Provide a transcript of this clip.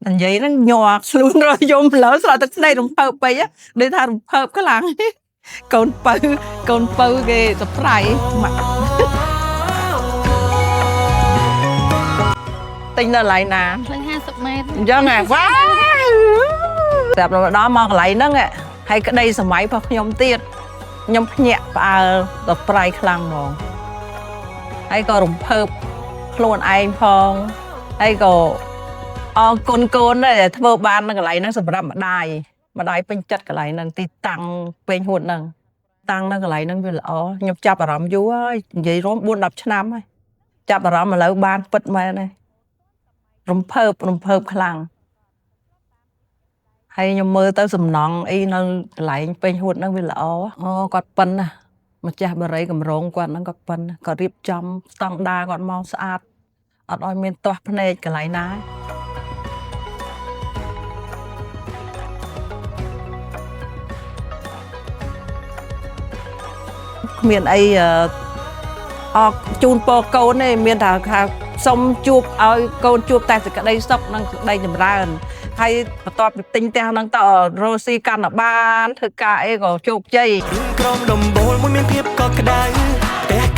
និយាយហ្នឹងញ័រខ្លួនរយំលើស្រត់ទឹកស្នេហ៍រំភើបពេកដូចថារំភើបខ្លាំងកូនពៅកូនពៅគេ surprise ម៉ាក់ទិញនៅកន្លែងណា ផ្លូវ50ម៉ែត្រ អញ្ចឹងហ៎វ៉ាវស្រាប់ដល់មកកន្លែងហ្នឹងហើយក្តីសម័យរបស់ខ្ញុំទៀតខ្ញុំភ្ញាក់ផ្អើលដល់ប្រៃខ្លាំងហ្មងហើយក៏រំភើបខ្លួនឯងផងហើយក៏អរគុណកូនដែរដែលធ្វើបាននៅកន្លែងហ្នឹងសម្រាប់ម្ដាយម្ដាយពេញចិត្តកន្លែងហ្នឹងទីតាំងពេញហួតហ្នឹងតាំងនៅកន្លែងហ្នឹងវាល្អខ្ញុំចាប់អារម្មណ៍យូរហើយនិយាយរួម4 10ឆ្នាំហើយចាប់អារម្មណ៍ឥឡូវបានពិតមែនហើយរំភើបរំភើបខ្លាំងហើយខ្ញុំមើលទៅសំណង់អីនៅកន្លែងពេញហួតហ្នឹងវាល្អអូគាត់ប៉ិនណាម្ចាស់បរិយកម្រងគាត់ហ្នឹងគាត់ប៉ិនណាគាត់រៀបចំស្តង់ដារគាត់មកស្អាតអត់ឲ្យមានទាស់ភ្នែកកន្លែងណាគ្មានអីអរជូនពរកូនទេមានតែថាសុំជួបឲ្យកូនជួបតែសេចក្តីសុខនិងសេចក្តីចម្រើនហើយបន្ទាប់ពីទិញផ្ទះហ្នឹងទៅរស់ស៊ីកាន់តែបានធ្វើការអីក៏ជោគជ័យ ក្រុមដំបូលមួយមានភាពកក់ក្ដៅផ្ទះ